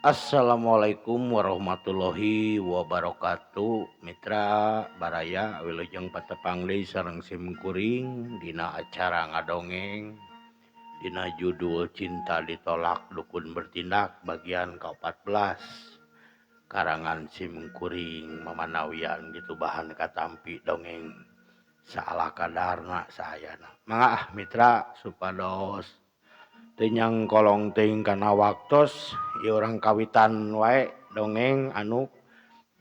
Assalamualaikum warahmatullahi wabarakatuh. Mitra Baraya wilujeng patepang deui sareng sim kuring dina acara ngadongeng dina judul Cinta Ditolak Dukun Bertindak bagian ke-14 karangan sim kuring mamanawian gitu bahan katampi dongeng saala kadarna saayana. Mangga ah mitra supados teu kolong teuing kana waktos ieu urang kawitan wae dongeng anu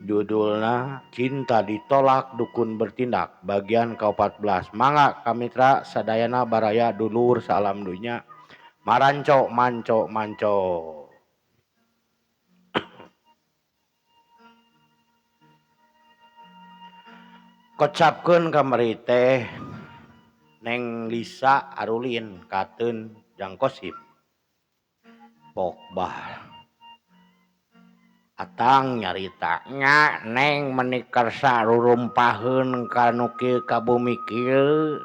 judulna Cinta Ditolak Dukun Bertindak bagian ke-14. Mangga ka mitra sadayana baraya dulur salam dunya maranco manco manco. Kocapkeun kamari teh Neng Lisa arulin kateun Jang Kosim. Pokbah Atang nyarita nya Neng meni kersa rurumpaheun ka nu kieu ka bumi kieu.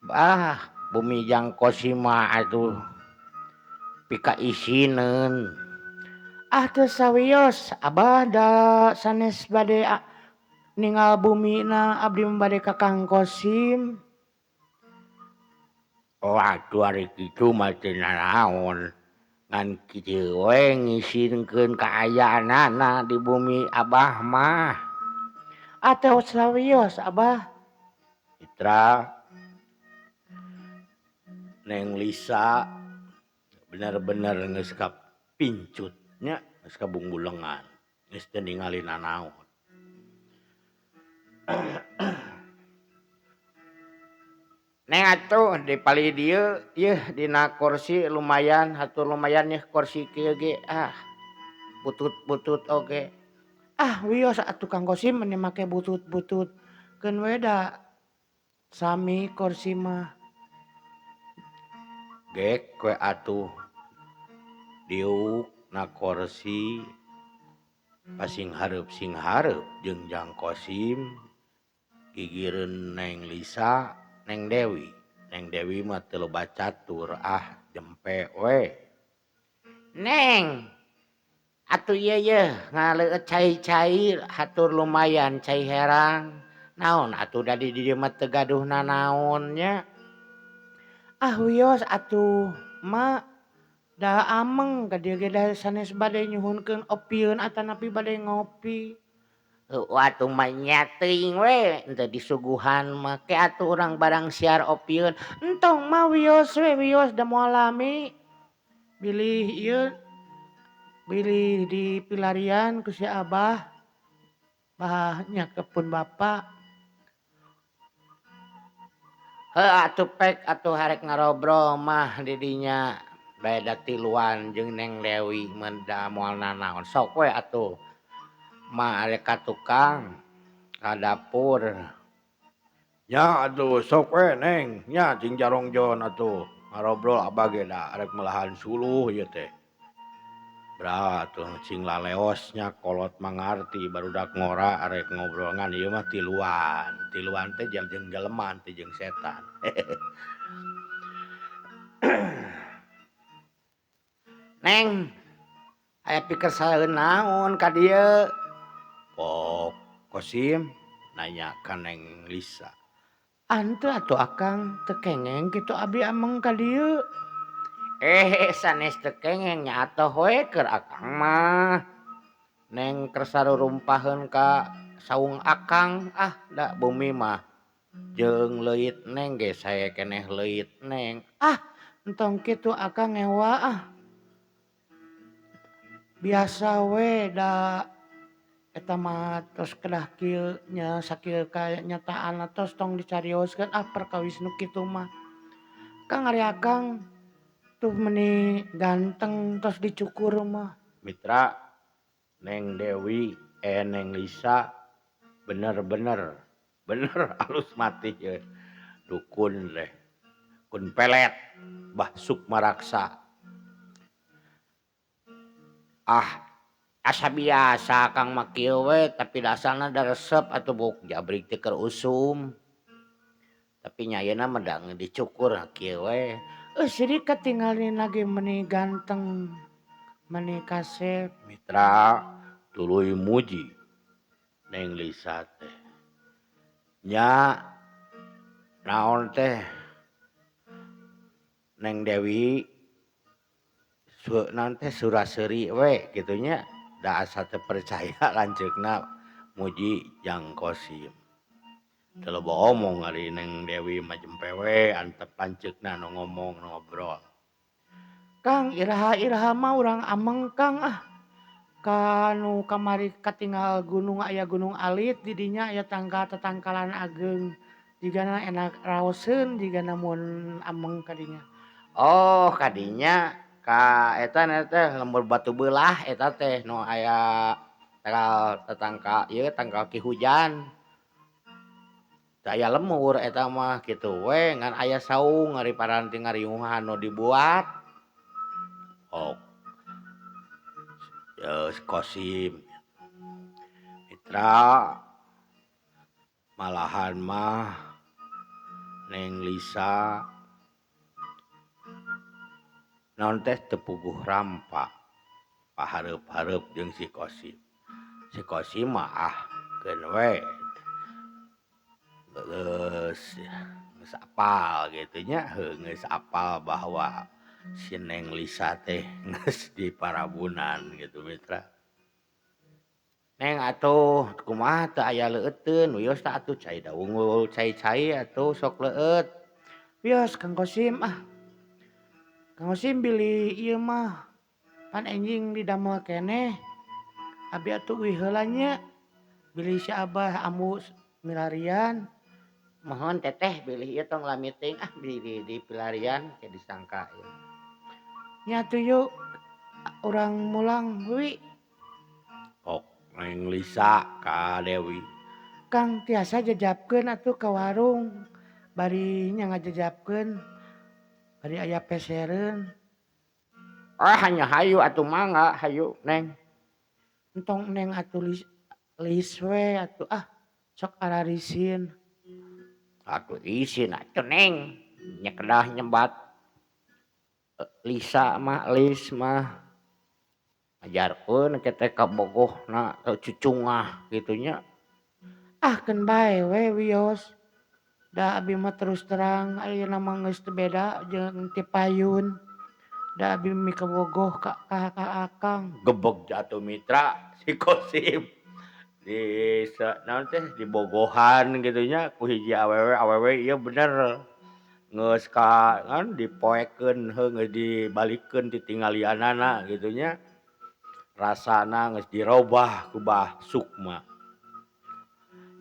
Bah bumi Jang Kosim mah atuh pika isineun. Ah teu sawios abah da sanes bade ningal bumina abdi mah bade ka Kang Kosim. Oh atuh ari kitu mah teu nanaon ngan kieu we ngisinkeun kaayaanana di bumi abah mah. Ah teu sawios abah. Mitra Neng Lisa bener-bener geus kapincut nya geus kabungbulengan geus teu ningali nanaon. Neng atuh di palih dieu yeuh dina kursi lumayan hatur lumayan yeuh kursi kieu ge ah butut-butut oge. Ah wios atuh Kang Kosim meni make butut-butut keun we da sami kursi mah. Gek we atuh diuk na kursi pasing hareup sing hareup jeung Jang Kosim gigireun Neng Lisa Neng Dewi. Neng Dewi mah teu loba catur ah jempe we. Neng atuh ieu yeuh ngaleueut cai-cai hatur lumayan cai herang. Naon atuh da di dieu mah teu gaduh nanaon nya. Ah wios atuh mak da ameng ka dieu ge da sanes bade nyuhunkeun opieun atanapi bade ngopi. Heueuh atuh mah nya teuing we henteu disuguhan mah ke atuh urang barang siar opieun. Entong mah wios we wios da moal lami. Bilih ieu bilih di pilarian ku si abah. Bah nya kepun bapak. Heuh atuh pek atuh harek ngarobrol mah di dinya. Bae da tiluan jeung Neng Dewi mah da moal nanaon sok we atuh. Mah arek ka tukang ka dapur. Nya atuh sok we Neng nya cing jarongjon atuh ngarobrol abah ge da arek melahan suluh ieu teh. Bra atuh cing laleos nya kolot mangarti barudak ngora arek ngobrol ngan ieu mah tiluan. Tiluan teh jeung jelema teh jeung setan. Neng aya pikersaleun naon ka dieu? Pok Kosim nanya ka Neng Lisa. Henteu atuh akang teu kengeng kitu abdi ameng ka dieu. Eh sanes teu kengeng nya atoh we keur akang mah. Neng kersa rurumpaheun ka saung akang ah da bumi mah jeung leuit Neng ge sae keneh leuit Neng. Ah entong kitu akang ngewa ah. Biasa we da eta mah tos kedah kieu nya sakieu kanyataan tos tong dicarioskeun ah perkawis nu kitu mah. Kang ari akang tuh meni ganteng tos dicukur mah. Mitra Neng Dewi Neng Lisa bener-bener bener alus mati ye. Dukun teh kun pelet bah Sukmaraksa. Ah asa biasa Kang mah kieu we tapi dasarna da resep atuh buk jabrik teh keur usum. Tapi nya ayeuna mah da dicukur kieu we. Sirik katingalin lagi meni ganteng. Meni kasep. Mitra tuluy muji Neng Lisa teh. Nya naon teh Neng Dewi naon teh sura-seuri we kitu nya da asa teu percaya lanceukna muji Jang Kosim. Teu loba omong ari Neng Dewi mah jempe we antep lanceukna nu ngomong nu ngobrol. Kang iraha-iraha mah urang ameng Kang ah. Ka nu kamari katinggal gunung aya gunung alit di dinya aya tangkal tatangkalan ageung. Jigana enak raoseun jigana mun ameng ka dinya. Oh kadinya ka eta na teh lembur batu beulah eta teh nu aya tangkal tatangka ieu tangkal ki hujan. Teu aya lemur eta mah kitu we ngan aya saung ari paranti ngariuhan nu dibuat. Oh. Kosim. Mitra malahan mah Neng Lisa naon teh teu puguh rampa pahareup-hareup jeung si Kosim. Si Kosim mah ah keun we. Geus apal kitu nya, heuh geus apal bahwa si Neng Lisa teh geus diparabunan gitu mitra. Neng atuh kumaha teu aya leueuteun wios tah atuh cai daunggul cai-cai atuh sok leueut. Wios Kang Kosim ah. Kang Kosim bilih ieu mah pan enjing didamel keneh. Abi atuh uih heula nya. Bilih si Abah ambu milarian. Mohon teteh bilih ieu tong lami teuing ah di pilarian ke disangka ieu. Nya atuh yuk urang mulang wi. Ok Neng Lisa ka Dewi. Kang tiasa jajapkeun atuh ka warung bari nya ngajajapkeun bari aya pesereun. Ah hanya hayu atuh mangga hayu Neng. Entong Neng atuh lis we atuh ah sok ararisin. Atuh isin atuh Neng nya kedah nyebat Lisa mah lis mah ajarkeun ke teh kabogohna cucungah kitu nya. Ah keun bae we wios. Da abi mah terus terang ayeuna mah geus teu beda jeung ti payun. Da abi mikabogoh ka akang. Gebeg atuh mitra si Kosim. Di naon teh dibogohan kitu nya ku hiji awewe awewe ieu bener geus ka naon dipoekeun heuh geus dibalikeun titinggalianana kitu nya. Rasana geus dirobah ku Bah Sukma.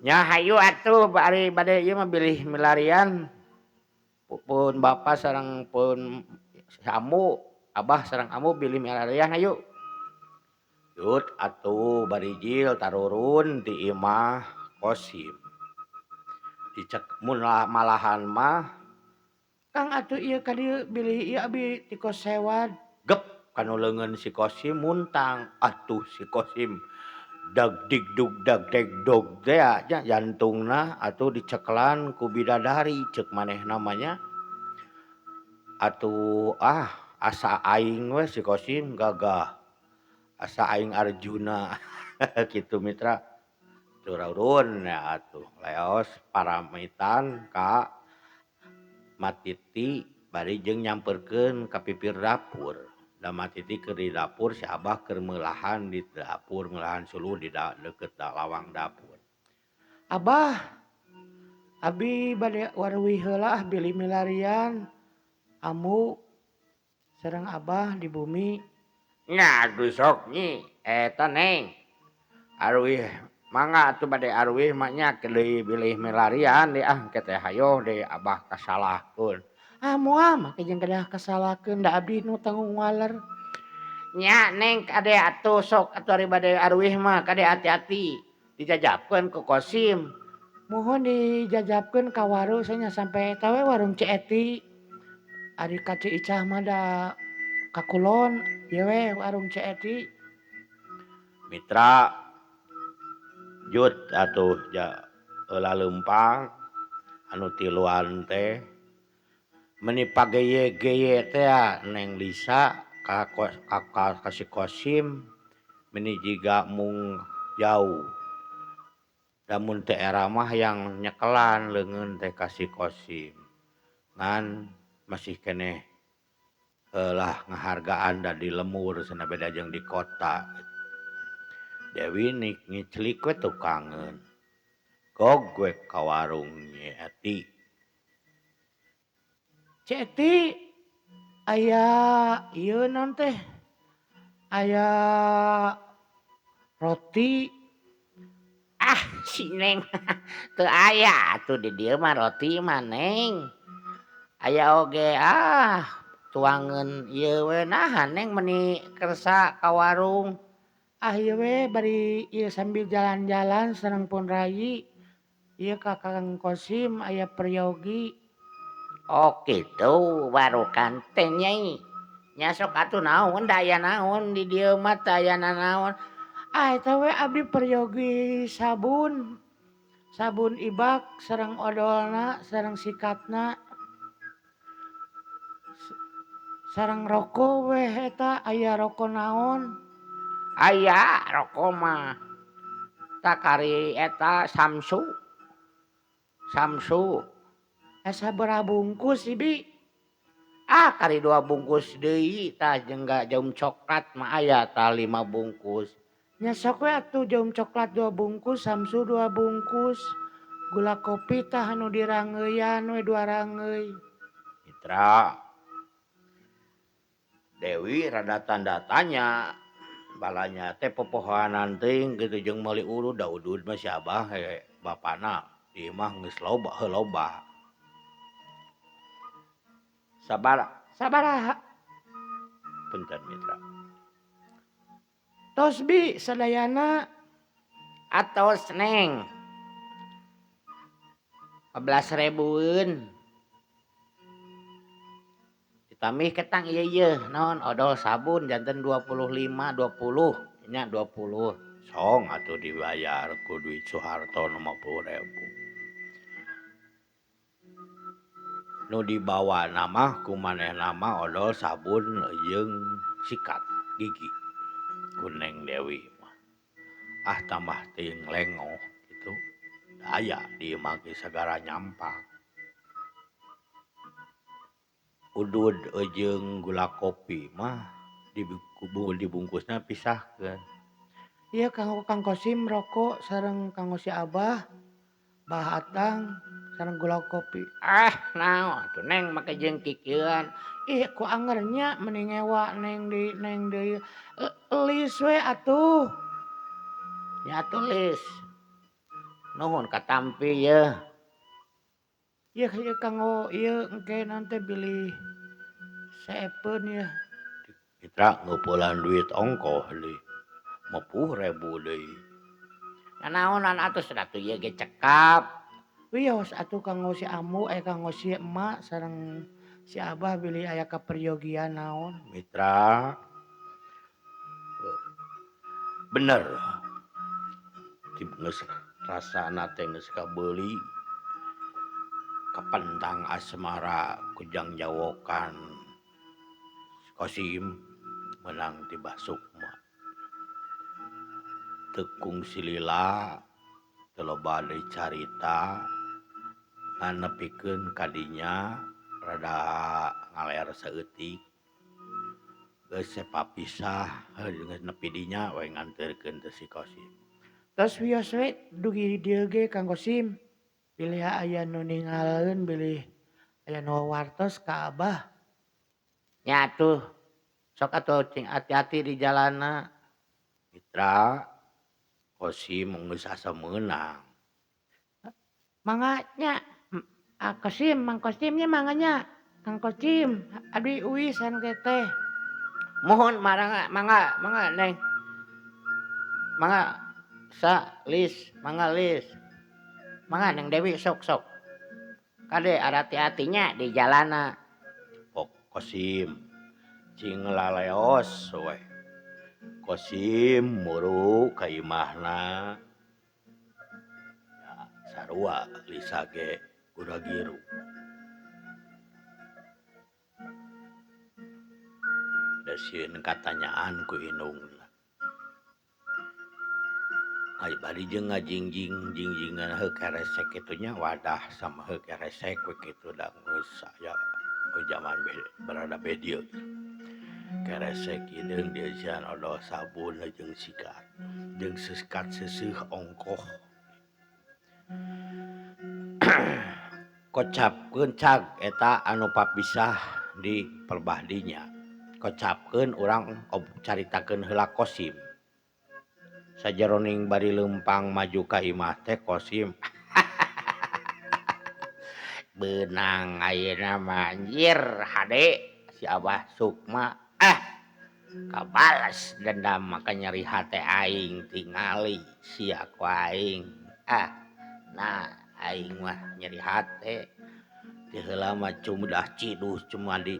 Nya hayu atuh bari bade ieu mah bilih milarian pun bapa sareng pun ambu abah sareng ambu bilih milarian hayu. Yut atuh barijil tarurun ti imah Kosim. Dicek mun malahan mah Kang atuh ieu ka dieu bilih ieu abi ti kosewad. Gep kanu leungeun si Kosim muntang atuh si Kosim dag digdug dag degdog teh nya jantungna atuh diceklan ku bidadari ceuk manehna mah nya. Atuh ah asa aing we si Kosim gagah. Asa aing Arjuna kitu mitra. Tururun ya atuh leos paramitan ka Matiti bari jeung nyamperkeun ka pipir dapur. Da Matiti keur di dapur si Abah keur meulahan di dapur meulahan suluh di deukeut lawang dapur. Abah abi bade waruih heula ah bilih milarian. Ambu sareng Abah di bumi. Nya atuh sok nyi eta Neng. Aruih mangga atuh bade aruih mah nya deui bilih milarian deui ah ke teh hayoh deui Abah kasalahkeun. Ah moal make jeung kedah kasalahkeun da abdi nu tanggung waler. Nya Neng kade atuh sok atuh ari bade aruih mah kade hati-hati dijajapkeun ku Kosim. Muhun dijajapkeun ka warung nya sampe eta we warung Ci Eti. Ari ka Ci Icah mah da ka kulon ieu we warung Ci Eti. Mitra jut atuh ja laleumpang anu tiluan teh meni pageye-geye teh Neng Lisa ka ka si Kosim meni jiga mung jauh. Lamun teu era mah yang nyekelan leungeun teh ka si Kosim. Ngan masih keneh lah ngahargaan da di lemur cenah beda jeung di kota. Dewi ngiclik we tukangeun. Gog we ka warung Nyi Eti. Ci Eti aya ieu naon teh? Aya roti. Ah si Neng teu aya atuh di dieu mah roti mah Neng. Aya oge ah tuangeun ieu we naha Neng meuni kersa ka warung. Ah ieu we bari ieu sambil jalan-jalan sareng pun rayi. Ieu ka Kang Kosim aya peryogi. Oh kitu barukan teh Nyai. Nya sok atuh naon da aya naon di dieu mah teu aya nanaon. Ah eta we abdi peryogi sabun. Sabun ibak sareng odolna sareng sikatna. Sareng roko weh eta aya roko naon? Aya roko mah. Takari eta Samsu. Samsu. Asa sabaraha bungkus Ibi? Ah kari 2 bungkus deui tah jeung jaum coklat mah aya tah 5 bungkus. Nya sok we atuh jaum coklat 2 bungkus, Samsu 2 bungkus. Gula kopi tah anu diranggeuyan we 2 ranggeuy. Mitra Dewi rada tanda tanya. Balanya teh popohoanan teuing kitu jeung meuli urut da udud mah si Abah bapana di imah geus loba heuh loba. Sabaraha. Punten mitra. Tos bi sadayana atos Neng. 15 ribuan. Ditambih ketang ieu ieu naon odol sabun janten 25 20 nya 20. Song atuh dibayar ku duit Soeharto 50.000. Nu dibawa nama ku manehna mah odol sabun jeung sikat gigi. Ku Neng Dewi mah. Ah tambah teuing lengoh kitu. Aya di imah ge sagara nyampak. Udud jeung gula kopi mah dibungkusna pisahkeun. Ieu kanggo Kang Kosim rokok sareng kanggo si Abah, Bah Atang sareng gula kopi. Ah naon atuh Neng make jeung kikieuan. Ih ku anger nya meni ngewa Neng deui Neng deui. Elis we atuh. Nya atuh lis. Nuhun katampi yeuh. Ieu ieu kanggo ieu engke naon teh bilih seepeun yeuh. Mitra ngeupulan duit ongkoh deui. 50.000 deui. Nanaonan atuh atuh ieu ge cekap. Wios atuh kanggo si Ambu kanggo si emak sareng si Abah bilih aya kaperyogian naon. Mitra bener. Geus rasana teh geus kabeuli. Kapentang asmara kujang jawokan Kosim menang ti Bah Sukma. Teu kungsi lila teu loba deui carita ngan nepikeun ka dinya rada ngaler saeutik. Geus sepapisah heuh geus nepi dinya we nganterkeun teh si Kosim. Tos wios we dugi dieu ge Kang Kosim. Bilih aya nu ningaleun bilih aya nu wartos ka Abah. Nya atuh sok atuh cing hati-hati di jalanna. Mitra Kosim geus asa meunang. Mangga nya Kosim, Mang Kosim nya mangga nya. Kang Kosim abdi uis anu teh. Mohon mangga mangga mangga Neng. Mangga sa lis, mangga lis. Mangga Neng Dewi sok sok. Kade hati-hatinya di jalana. Pok Kosim cing laleos we. Kosim muru ka imahna. Ya, sarua Lisa ge gura-giru. Da sieun katanyaan ku indungna. Ai bari jeung ngajingjing jingjingan heuh keresek kitu nya wadah sama heuh keresek we kitu da geus aya jaman berada be dieu. Keresek hideung dieusian odol sabun jeung sikat jeung sikat seuseuh ongkoh. Kocapkeun cag eta anu papisah di perbahdinya. Kocapkeun urang caritakeun heula Kosim. Sajeroning bari leumpang maju ka imah teh Kosim. Beunang ayeuna mah anjir hade si Abah Sukma ah kabales dendam maka nyeri hate aing tingali sia ku aing ah nah aing mah nyeri hate ti heula mah cumudah ciduh cuma di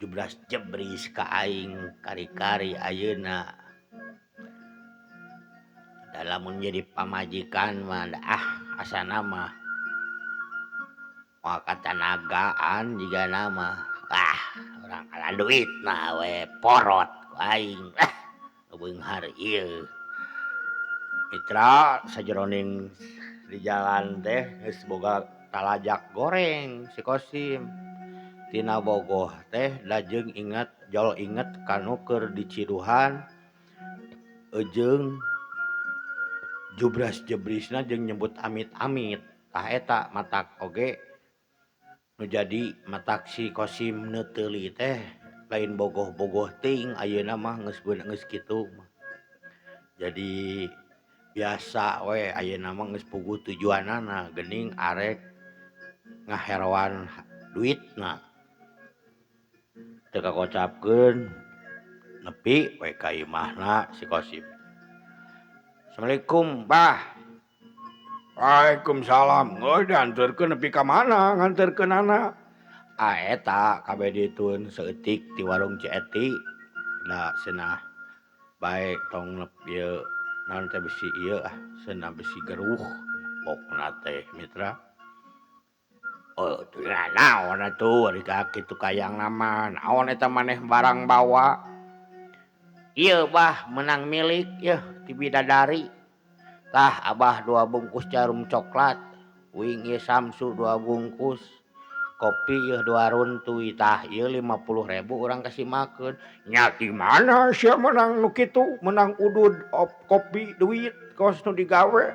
jebras jebris ka aing kari-kari ayeuna da lamun jadi pamajikan mah ah asana mah moal katanagaan jigana mah ah urang kalah duitna we porot ku aing ah beunghar ieu. Mitra sajeroning di jalan teh geus boga talajak goreng si Kosim. Tina bogoh teh lajeng inget jol inget kanu keur diciduhan jeung jubras jebrisna jeung nyebut amit-amit tah eta matak oge nu jadi matak si Kosim neuteuli teh lain bogoh-bogoh teuing ayeuna mah geus geus kitu mah. Jadi biasa we ayeuna mah geus puguh tujuanana geuning arek ngaheroan duitna. Teu kakocapkeun nepi we ka imahna si Kosim. Assalamualaikum Bah. Waalaikumsalam. Geus dianterkeun nepi ka mana nganterkeunana? Ah eta kabeh ditueun saeutik ti warung Ci Eti. Da cenah bae tong ieu naon teh bisi ieu ah cenah bisi geruh pokna teh mitra. Oh teu naon atuh ari ka kitu kayangna mah naon eta maneh barang bawa. Ieu Bah meunang milik yeuh ti bidadari. Tah Abah 2 bungkus jarum coklat, uing ieu Samsu 2 bungkus, kopi ieu 2 runtuy tah ieu 50.000 urang kasimakeun. Nya di mana sia meunang nu kitu meunang udud kopi duit kos nu digawe.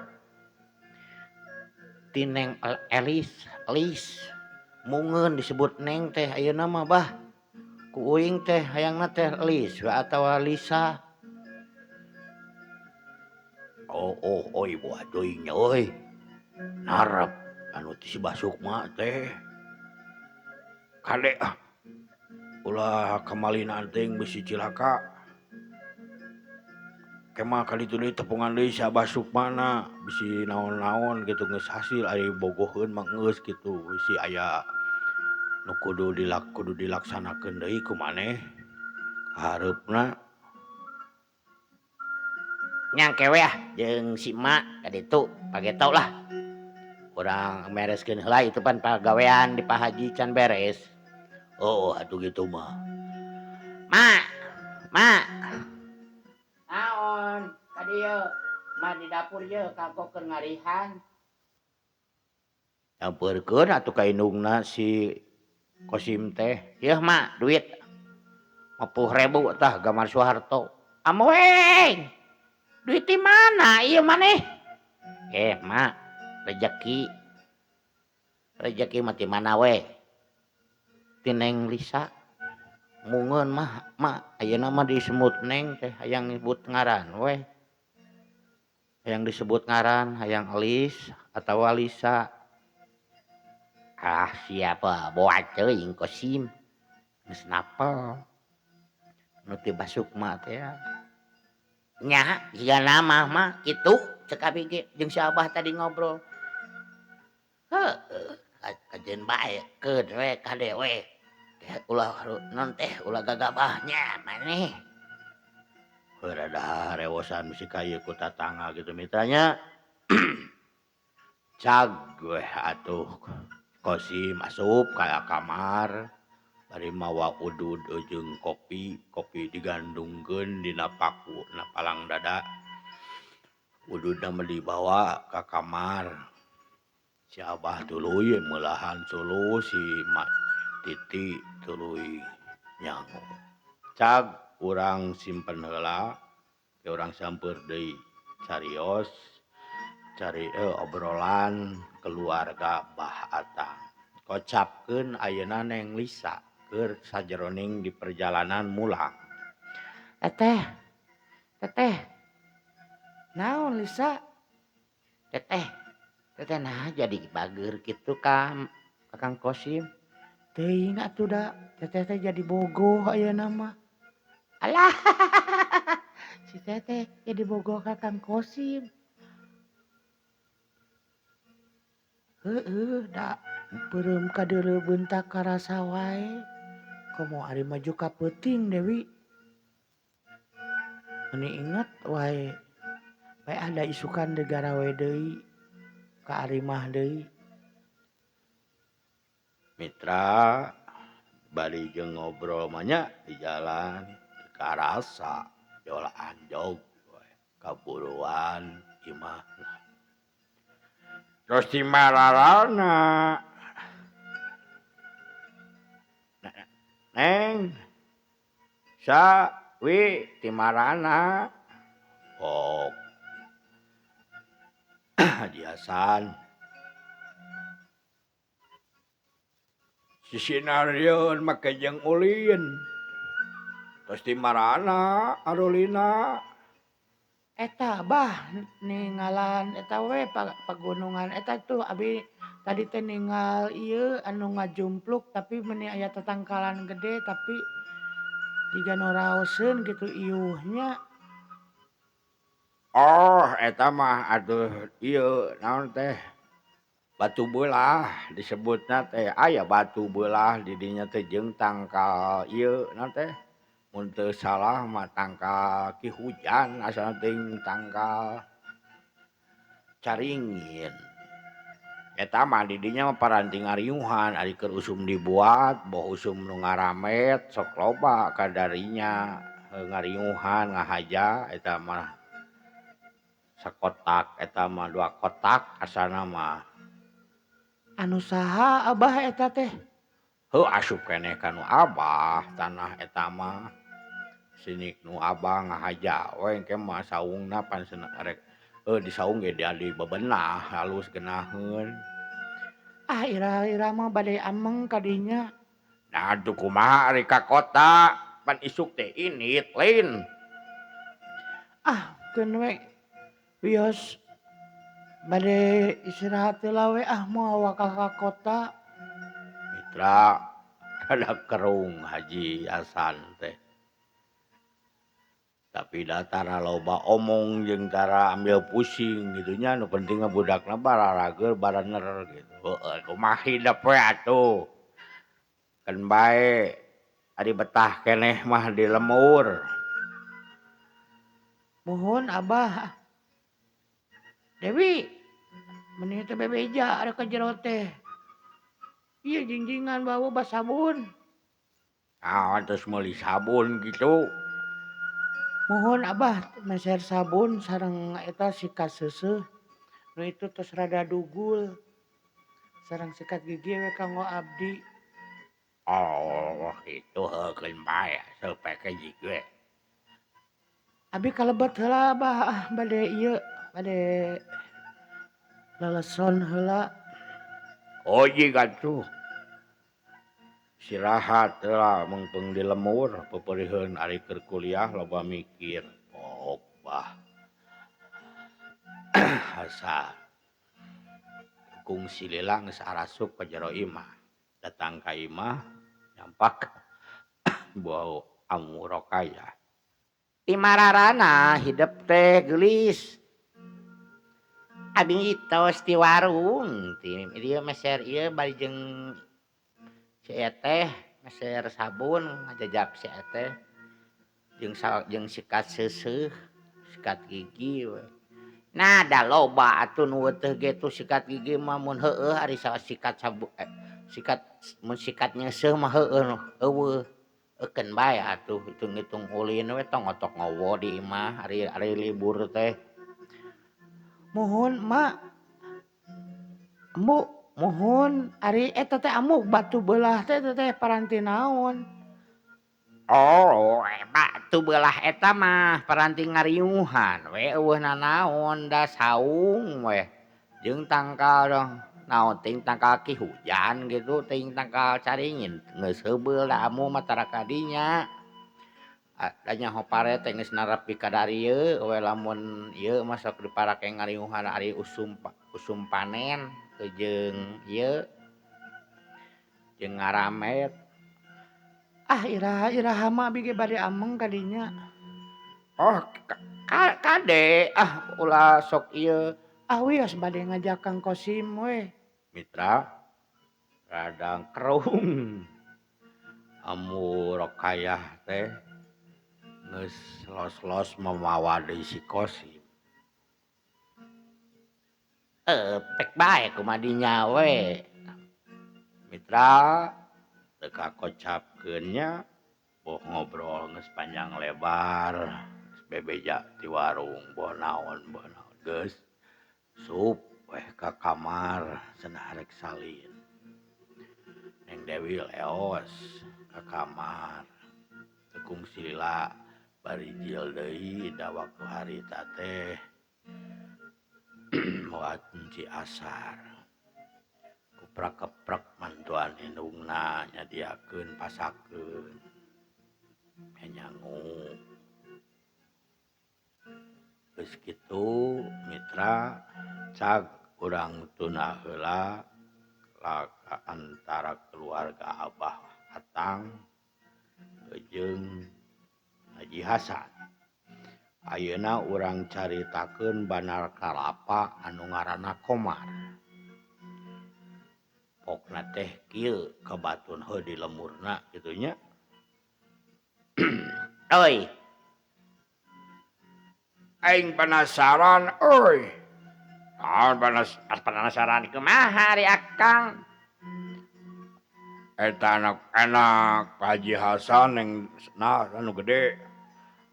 Ti Neng Elis, Elis mungeun disebut Neng teh ayeuna mah Bah. Ku uing teh hayangna teh Elis we atawa Lisa. Oh oh oi boa teuing nya euy. Narap anu ti si Basukma teh. Kade ah. Ulah kamalinaan teuing bisi cilaka. Kemah kali itu deui tepungan deui si Abah Sukmana bisi naon-naon gitu geus hasil ari bogoheun mah geus kitu bisi aya nu kudu kudu dilaksanakeun deui ku maneh kahareupna. Nyangke we ah jeung si emak ka ditu pageto lah. Urang mereskeun heula itu pan pagawean di Pak Haji can beres. Oh atuh kitu mah. Mak, mak. Naon ka dieu? Ma di dapur ieu kanggo keur ngarihan. Nyampeurkeun atuh ka indungna si Kosim teh. Yeuh mak duit 50.000 tah gambar Soeharto. Amoeng. Duit di mana ieu maneh? Mak, rejeki. Rejeki mah ti mana we? Ti Neng Lisa. Mungeun mah mak ayeuna mah disebut Neng teh hayang nyebut ngaran we. Hayang disebut ngaran hayang Elis atawa Lisa. Ah siapa boa teuing Kosim. Geus napel. Nu ti Basukma teh ya. Nya jigana mah mah kitu cek abi ge jeung si Abah tadi ngobrol. Heueuh kajeun bae keun we kade we. Ulah non teh ulah gagabahnya maneh. Heuh rada rewosan bisi ka ieu ku tatangga kitu mitranya. Cag we atuh Kosim asup ka kamar Bari mawa udud jeung kopi, kopi digandungkeun dina paku na palang dada. Ududna mah dibawa ka kamar. Si Abah tuluy meulahan suluh si Mak Titi tuluy nyangu. Cag urang simpen heula, urang sampeur deui carios cari obrolan keluarga Bah Atang. Kocapkeun ayeuna Neng Lisa keur sajeroning di perjalanan mulang. Teteh, teteh, naon Lisa? Teteh, teteh nah jadi bager kitu ka Kang Kosim. Teuing atuh da, teteh teh jadi bogoh ayeuna mah. Alah, si teteh jadi bogoh ka Kang Kosim. Heueuh da peureum kadeuleu beuntak karasa wae. Komo ari maju ka peuting Dewi. Meuni inget wae. Bae ada isukan deui garawe deui ka Arimah deui. Mitra bari jeung ngobrol mah nya di jalan karasa jola anjog we kaburuan imahna. Terus di mararana Neng sa wi ti marana ok Haji Hasan sisinarieun make jeung ulin terus di marana arulina. Eta bah ningalan eta we pagunungan eta tuh abi tadi teh ningal ieu anu ngajumpluk tapi meuni aya tatangkalan gede tapi jiga nu raoseun gitu iuhnya. Oh eta mah atuh ieu naon teh batu beulah disebutna teh aya batu beulah di dinya teh jeung tangkal ieu naon teh mun teu salah mah tangkal ki hujan asana teuing tangkal caringin. Eta mah di dinya mah paranti ngariuhan ari keur usum dibuat boh usum nu ngaramet sok loba kadarinya ngariuhan ngahaja eta mah sakotak eta mah dua kotak asana mah. Anu saha Abah eta teh? Heuh asup keneh ka nu Abah tanah eta mah. Sinik nu Abah ngahaja we engke mah saungna pan cenah rek di saung ge di bebenah halus geunaheun. Ah ira-ira mah bade ameng ka dinya. Nah atuh kumaha ari ka kota pan isuk teh init lain. Ah keun we wios bade istirahat heula we ah moal wakah ka kota. Mitra rada kerung Haji Hasan teh. Tapi da tara loba omong jeung tara ambil pusing gitu nya nu penting mah budakna bararageur barener gitu. Heueuh kumaha hidep we atuh. Keun bae ari betah keneh mah di lemur. Muhun Abah. Dewi meni teh bebeja ari ka jero teh. Ieu jingjingan bawa bas sabun. Ah terus meuli sabun gitu. Muhun Abah meser sabun sareng eta sikat seuseuh. Nu itu tos rada dugul. Sareng sikat gigi we kanggo abdi. Oh kitu heukeun bae seupek hiji ge. Abi kalebet heula Abah ah bade ieu bade leleson heula. Oh jiga tuh. Istirahat heula meungpeung di lemur peperiheun ari keur kuliah loba mikir. Pok bah. Asa kungsi lila geus arasup ka jero imah. Datang ka imah nyampak bau amu rokaya. Ti mararana hidep teh geulis. Abi tos ti warung ti dieu meser ieu bari jeung si eteh meser sabun ngajajap si eteh jeung sikat seuseuh sikat gigi we. Nah da loba atuh nu teu ge tuh sikat gigi mah mun heueuh ari sikat sabun Sikat mun sikat nyeuseuh mah heueuh eueuh. Eukeun bae atuh hitung-hitung ulin we tong ngotok ngowo di imah ari ari libur teh. Muhun mak. Ambu muhun ari eta teh ambu batu beulah teh teh paranti naon? Oh, batu beulah eta mah paranti ngariuhan we eueuh nanaon da saung we. Jeung tangkal dong naon ting tangkal ki hujan gitu ting tangkal caringin geus heubeul da amu mah tara ka dinya. Da nyaho pare teh geus narepi ka darieu we lamun ieu mah sok diparake ngariuhan ari usum usum panen jeung ieu jeung ngaramet. Ah iraha iraha mah abi ge bade ameng ka dinya. Oh kade ah ulah sok ieu. Ah wios bade ngajak Kang Kosim we. Mitra radang kerung amu Rokayah teh geus los-los mamawa deui si Kosim. Pek bae kumaha dinya we. Mitra teu kakocapkeun nya boh ngobrol geus panjang lebar geus bebeja ti warung boh naon geus sup weh ka kamar cenah rek salin. Neng Dewi leos ka kamar teu kungsi lila bari jil deui da waktu harita teh moal asar. Kuprak-keprek mantuan indungna nyadiakeun pasakeun nyangu. Geus kitu mitra cag urang tuna heula laka antara keluarga Abah Atang jeung Haji Hasan. Ayeuna urang caritakeun bandar kalapa anu ngaranna Komar. Pokna teh kieu kabatun heuh di lemurna kitu nya. Oi. Aing penasaran euy. Naon penasaran kumaha ari Akang? Eta anak-anak Pak Haji Hasan yang nah anu gede.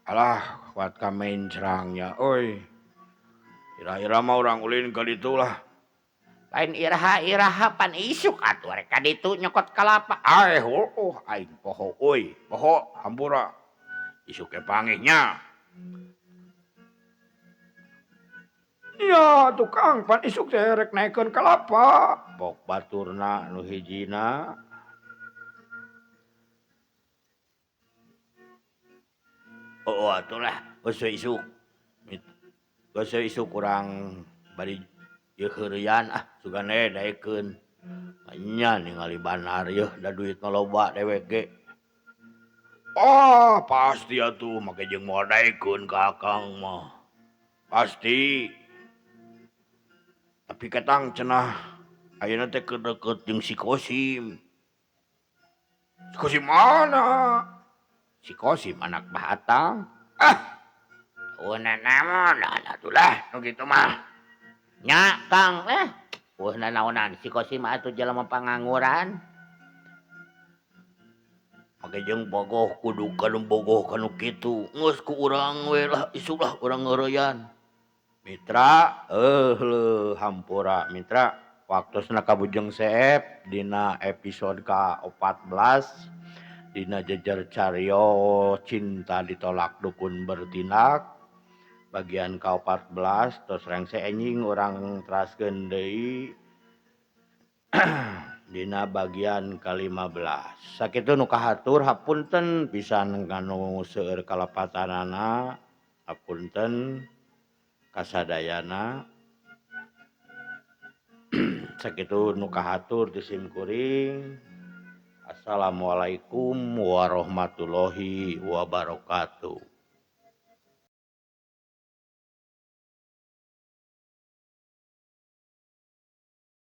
Alah kuat ka mencrangnya euy. Ira-ira mah urang ulin ka ditu lah. Lain iraha-iraha pan isuk atuh rek ka ditu nyokot kalapa. Aeh heueuh aing poho euy, poho hampura. Isuk ge pangihnya. Ya tukang pan isuk teh rek naekeun kalapa. Pok baturna nu hijina. Oh atuh lah geus isuk. Geus isuk urang bari ieu heureuyan ah sugane daekeun. Nya ningali banar yeuh da duitna loba dewek ge. Oh pasti atuh make jeung moal daekeun ka Akang mah. Pasti. Tapi ketang cenah ayeuna teh keur deukeut jeung si Kosim. Si Kosim mana? Si Kosim anak Bah Atang. Ah, eueuh nanaon atuh lah nu kitu mah. Nya Kang eueuh nanaonan si Kosim mah atuh jelema pangangguran. Make jeung bogoh kudu kanu bogoh kanu kitu. Geus ku urang we lah isuk lah urang ngeureyan. Mitra leuh hampura mitra waktosna ka Bujeng Seep dina episode ka-14 dina jejer cario cinta ditolak dukun bertindak bagian ka-14 tos rengse enjing urang teraskeun deui dina bagian ka-15. Sakitu nu kahatur hapunten pisan kanu seueur kalepatanana hapunten kasadayana. Sakitu nu kahatur di sim kuring. Assalamualaikum warahmatullahi wabarakatuh.